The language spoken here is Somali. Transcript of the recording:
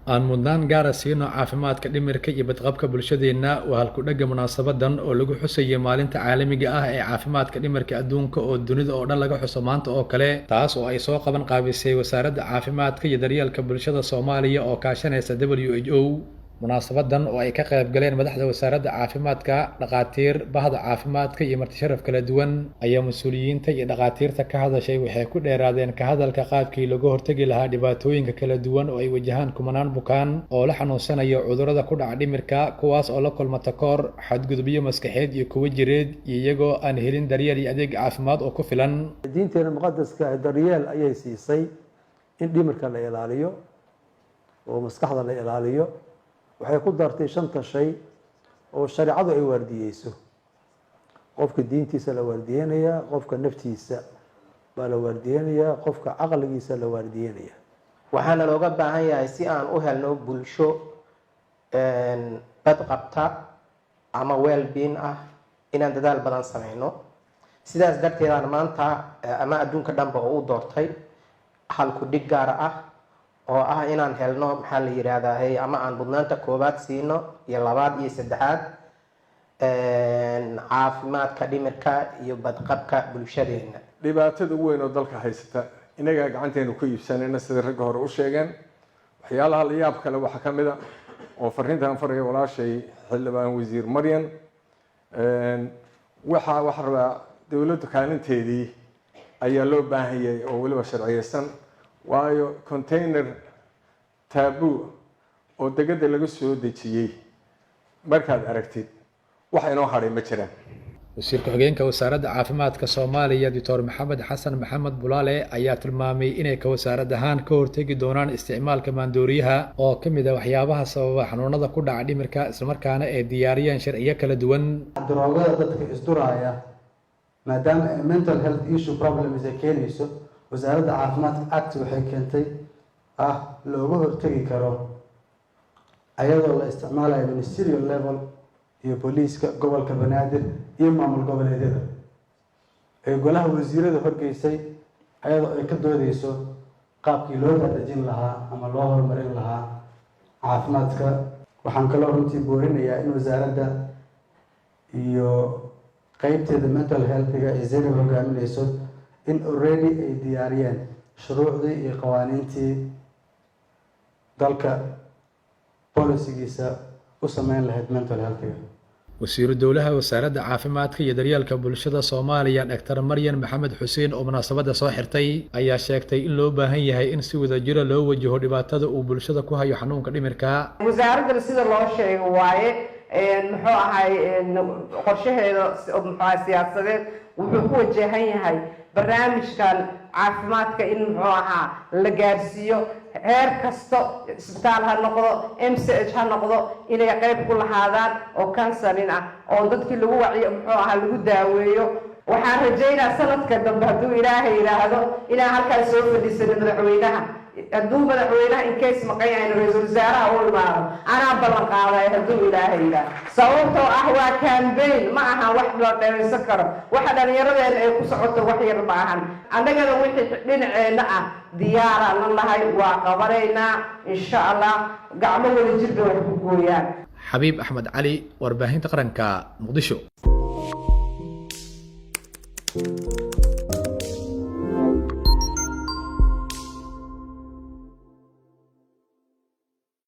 Aan mudnaan gaara siino caafimaadka dhimirka iyo badqabka bulshadeenna waa halku-dhegga munaasabadan oo lagu xusayay Maalinta Caalamiga ah ee Caafimaadka Dhimirka Adduunka oo dunida oo dhan laga xuso maanta oo kale, taas oo ay soo qaban qaabisay Wasaaradda Caafimaadka iyo Daryeelka Bulshada Soomaaliya oo kaashanaysa WHO. Munaasabadan oo ay ka qayb galeen madaxda Wasaaradda Caafimaadka, dhakhaatiir, bahda caafimaadka iyo marti sharaf kala duwan ayaa mas-uuliyiinta iyo dhakhaatiirta ka hadashay waxay ku dheeraadeen ka hadalka qaabkii looga hortegi lahaa dhibaatooyinka kala duwan oo ay wajahaan kumanaan bukaan oo la xanuunsanaya cudurrada ku dhaca dhimirka, kuwaas oo la kulma takoor, xadgudubyo maskaxeed iyo kuwo jireed, iyagoo aan helin daryeel iyo adeeg caafimaad oo ku filan. Diinteena muqadaska daryeel ayay siisay in dhimirka la ilaaliyo oo maskaxda la ilaaliyo. Waxay ku dartay shanta shay oo shareecadu ay waardiyeyso. Qofka diintiisa la waardiyeynayaa, qofka naftiisa baa la waardiyeynayaa, qofka caqligiisa la waardiyeynaya. Waxaana looga baahan yahay si aan u helno bulsho bad qabta ama well-being ah inaan dadaal badan sameyno. Sidaas darteedaan maanta ama adduunka dhanba oo u doortay halku dhig gaar ah oo ah inaan helno, maxaa la yidhaahdaa, ama aan mudnaanta koowaad siino iyo labaad iyo saddexaad caafimaadka dhimirka iyo badqabka bulshadeena. Dhibaatada ugu weyn oo dalka haysata inagaa gacanteenu ku iibsanayna, sida ragga hore u sheegeen. Waxyaalaha la yaab kale waxaa ka mid a oo fariintan faraya walaashay Xildhibaan Wasiir Maryan, waxaa rabaa dowladdu kaalinteedii ayaa loo baahan yahay oo weliba sharciyeysan, waayo container taabu oo degada laga soo dejiyey markaad aragtid, wax inoo hadhay ma jiraan. Wasiir ku-xigeenka Wasaaradda Caafimaadka Soomaaliya, Doctor Maxamed Xasan Maxamed Bulaale, ayaa tilmaamay inay ka wasaarad ahaan ka hortegi doonaan isticmaalka maandooriyaha oo ka mid ah waxyaabaha sababa xanuunada ku dhaca dhimirka, islamarkaana ay diyaariyeen sharciyo kala duwan. Daroogada dadka isduraaya, maadaama ay mental health issue problems ay keenayso, Wasaaradda Caafimaadka act waxay keentay ah looga hortegi karo ayadoo la isticmaalayo ministerial level iyo booliiska gobolka Banaadir iyo maamul goboleedyada ay golaha wasiirada horgeysay, ayadoo ay ka doodeyso qaabkii loo daadejin lahaa ama loo horumarin lahaa caafimaadka. Waxaan kaloo runtii boorinayaa in wasaaradda iyo qeybteeda mental health-iga ay Zaynab hogaamineyso in already ay diyaariyeen shuruucdii iyo qawaaniintii dalka policy-giisa u sameyn lahayd mental health-iga. Wasiiru dowlaha Wasaaradda Caafimaadka iyo Daryeelka Bulshada Soomaaliya, Dhaktar Maryan Maxamed Xuseen, oo munaasabadda soo xirtay ayaa sheegtay in loo baahan yahay in si wadajira loo wajaho dhibaatada uu bulshada ku hayo xanuunka dhimirka. Wasaaraddana sida loo sheego waaye, muxuu ahay, qorshaheeda, muxuu ahay, siyaasadeed wuxuu ku wajahan yahay barnaamijkan caafimaadka in, muxuu ahaa, la gaarsiiyo heer kasto, isbitaal ha noqdo, MCH ha noqdo, inay qayb ku lahaadaan oo counseling ah oo dadkii lagu wacyo, muxuu ahaa, lagu daaweeyo. Waxaan rajaynaa sanadka dambe, hadduu Ilaahay yidhaahdo, inaan halkaas soo fadhiisano madaxweynaha. Hadduu madaxweynaha in case maqan yahay, ra-iisul wasaaraha u imaado, anaa ballan qaaday, hadduu Ilaahay yidhaahdo, sababtoo ah waa campaign, ma ahan wax la dheeraysan karo. Waxa dhallinyaradeena ay ku socoto wax yar ma ahan. Annagana wixii dhinaceenna ah diyaaraan la nahay, waa qabanaynaa insha Allah. Gacmo wada jirba wax ku gooyaan. Xabiib Axmed Cali, Warbaahinta Qaranka, Muqdisho.